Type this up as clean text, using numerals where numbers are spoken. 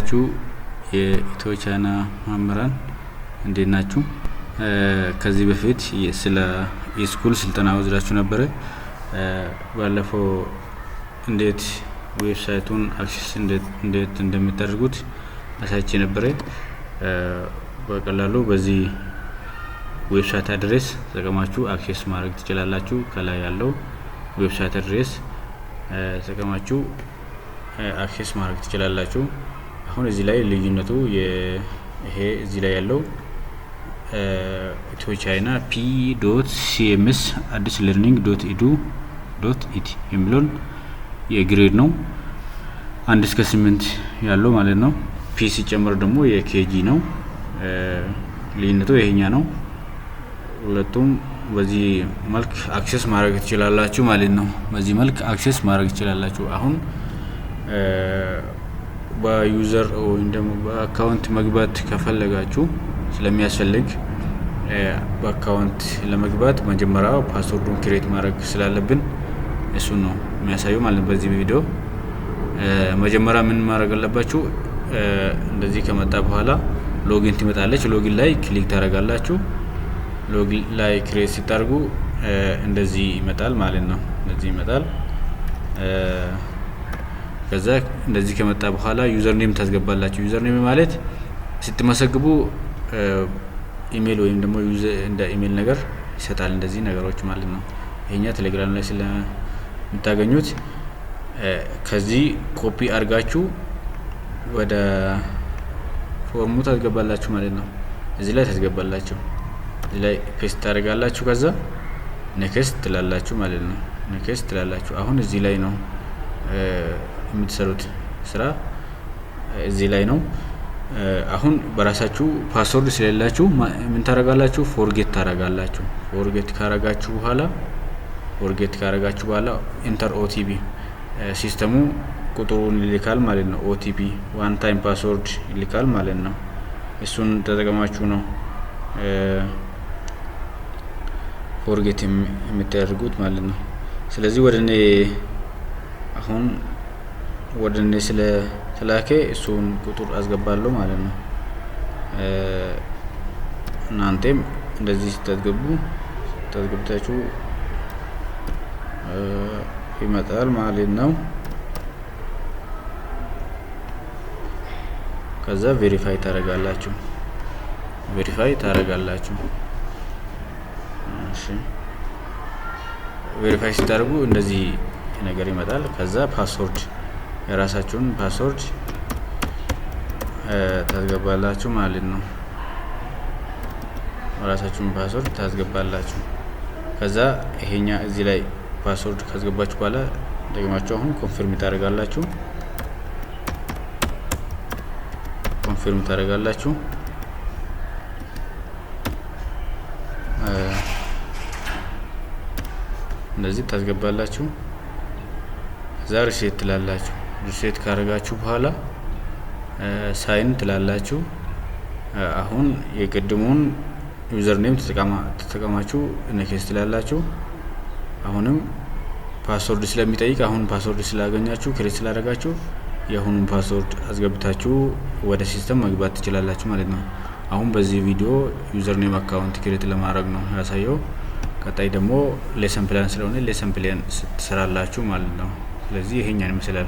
የተከበራችሁ የኢትዮ ቻይና መምህራን፣ እንዴት ናችሁ? ከዚህ በፊት ስለ eSchool ስልጠና ወስዳችሁ ነበረ። ባለፈው እንዴት website ኡን access እንዴት እንደምታደርጉት አሳይቼ ነበረ። በቀላሉ በዚህ website address ተጠቅማችሁ access ማድረግ ትችላላችሁ። ከላይ ያለው website address ተጠቅማችሁ access ማድረግ ትችላላችሁ። አሁን እዚህ ላይ ልዩነቱ ይሄ እዚህ ላይ ያለው ኢትዮ ቻይና P.CMS አዲስ learning.edu.et የሚለውን የ grade ነው፣ 1 እስከ 8 ያለው ማለት ነው። P ሲጨምር ደግሞ የ KG ነው። ልዩነቱ ይሄኛ ነው። ሁለቱም በዚህ መልክ access ማድረግ ትችላላችሁ ማለት ነው። በዚህ መልክ access ማድረግ ትችላላችሁ። አሁን በ user ወይም ደግሞ በ account መግባት ከፈለጋችሁ ስለሚያስፈልግ በ account ለመግባት መጀመሪያ password ኡን create ማድረግ ስላለብን እሱን ነው የሚያሳየው ማለት ነው። በዚህ ቪዲዮ መጀመሪያ ምን ማድረግ አለባችሁ? እንደዚህ ከመጣ በኋላ login ትመጣለች። Login ላይ click ታደርጋላችሁ። Login ላይ create ስታደርጉ እንደዚህ ይመጣል ማለት ነው። እንደዚህ ይመጣል። ከዛ እንደዚህ ከመጣ በኋላ username ታስገባላችሁ። Username ማለት ስትመዘገቡ ኢሜል ወይም ደግሞ እንደ ኢሜል ነገር ይሰጣል። እንደዚህ ነገሮች ማለት ነው። ይሄኛ ቴሌግራም ላይ ስለምታገኙት ከዚህ ኮፒ አድርጋችሁ ወደ form ኡ ታስገባላችሁ ማለት ነው። እዚህ ላይ ታስገባላችሁ። እዚህ ላይ paste ታደርጋላችሁ። ከዛ next ትላላችሁ ማለት ነው። Next ትላላችሁ። አሁን እዚህ ላይ ነው የምትሰሩት ስራ፣ እዚህ ላይ ነው። አሁን በራሳችሁ password ስለሌላችሁ ምን ታደርጋላችሁ? Forget ታደርጋላችሁ። Forget ካረጋችሁ በኋላ enter OTP፣ system ኡ ቁጥሩን ይልካል ማለት ነው። OTP፣ one time password ይልካል ማለት ነው። እሱን ተጠቅማችሁ ነው forget የምታደርጉት ማለት ነው። ስለዚህ ወደ እኔ አሁን ወደ እኔ ስለ ተላከ እሱን ቁጥር አስገባለሁ ማለት ነው። እናንተም እንደዚህ ስታስገቡ ታስገብታችሁ ይመጣል ማለት ነው። ከዛ verify ታደርጋላችሁ። Verify ታደርጋላችሁ። እሺ፣ verify ስታደርጉ እንደዚህ ነገር ይመጣል። ከዛ password፣ የራሳችሁን password ታስገባላችሁ ማለት ነው። የራሳችሁን password ታስገባላችሁ። ከዛ ይሄኛ እዚህ ላይ password ካስገባችሁ በኋላ ደግማችሁ አሁን confirm ታደርጋላችሁ። Confirm ታደርጋላችሁ። እንደዚህ ታስገባላችሁ። ከዛ reset ትላላችሁ። Reset ካደረጋችሁ በኋላ sign ትላላችሁ። አሁን የቅድሙን username ተጠቀማችሁ next ትላላችሁ። አሁንም password ስለሚጠይቅ አሁን password ስላገኛችሁ፣ create ስላደረጋችሁ የአሁኑን password አስገብታችሁ ወደ system መግባት ትችላላችሁ ማለት ነው። አሁን በዚህ ቪዲዮ username account create ለማድረግ ነው ያሳየው። ቀጣይ ደግሞ lesson plan ስለሆነ lesson plan ትሰራላችሁ ማለት ነው። ስለዚህ ይሄኛን ይመስላል።